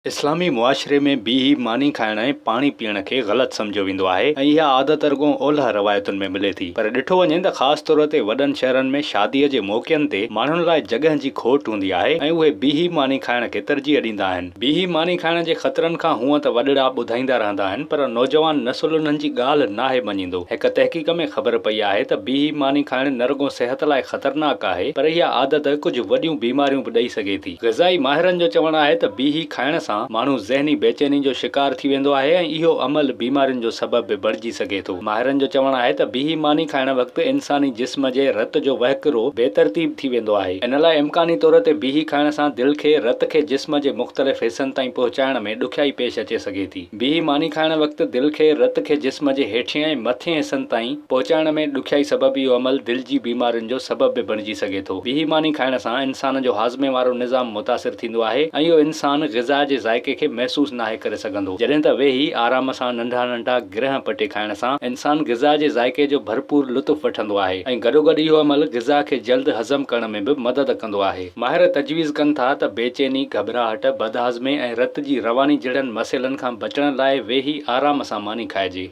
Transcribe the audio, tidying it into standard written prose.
اسلامي معاشري ۾ بيهي ماني کائڻ ۽ پاڻي پيئڻ کي غلط سمجهيو ويندو آهي ۽ اها عادت رڳو اولهه روايتن ۾ ملي ٿي پر ڏٺو وڃي ته خاص طور تي وڏن شهرن ۾ شاديء جي موقعن تي ماڻهن لاء جڳهه جي کوٽ هوندي آهي ۽ اهي بيهي ماني کائڻ کي ترجيح ڏيندا آهن. بيهي ماني کائڻ جي خطرن کان هونء ته وڏڙا ٻڌائيندا رهندا آهن پر نوجوان نسل انهن جي ڳالهه ناهي مڃيندو. هڪ تحقيق ۾ خبر پئي آهي ته بيهي ماني کائڻ نه رڳو صحت لاء خطرناڪ آهي پر اها عادت ڪجهه وڏيون بيماريون به ڏئي سگهي ٿي. غذائي ماهرن جو چوڻ آهي ته بيهي کائڻ سان ماڻهو ذهني بيچيني جو شڪار ٿي ويندو آهي ۽ اهو عمل بيمارين جو سبب به بڻجي سگهي ٿو. ماهرن جو چوڻ آهي ته بيهي ماني کائڻ وقت انساني جسم جي رت جو وهڪرو بي ترتيب ٿي ويندو آهي. ان لاء امڪاني طور تي بيهي کائڻ سان دل کي رت کي جسم جي مختلف حصن تائين پهچائڻ ۾ ڏکيائي پيش اچي سگهي ٿي. بيهي ماني کائڻ وقت دل کي رت کي جسم جي هيٺين ۽ مٿين حصن تائين پهچائڻ ۾ ڏکيائي سبب اهو عمل دل جي بيمارين جو سبب به بڻجي سگهي ٿو. بيهي ماني کائڻ سان انسان جو هاضمي وارو نظام متاثر ٿيندو آهي ۽ اهو انسان غذا جي ذائقي کي محسوس ناهي ڪري سگهندو. جڏهن ته ويهي آرام سان ننڍا ننڍا گرهه پٽي کائڻ سان انسان غذا جي ذائقي جو ڀرپور لطف وٺندو آهي ۽ گڏوگڏ اهو عمل غذا کي جلد هضم ڪرڻ ۾ به مدد ڪندو آهي. ماهر تجويز ڪن ٿا ته بيچيني، گهٻراهٽ، بدهاضمي ۽ رت جي رواني جهڙن مسئلن کان بچڻ لاء ويهي آرام سان ماني کائجي.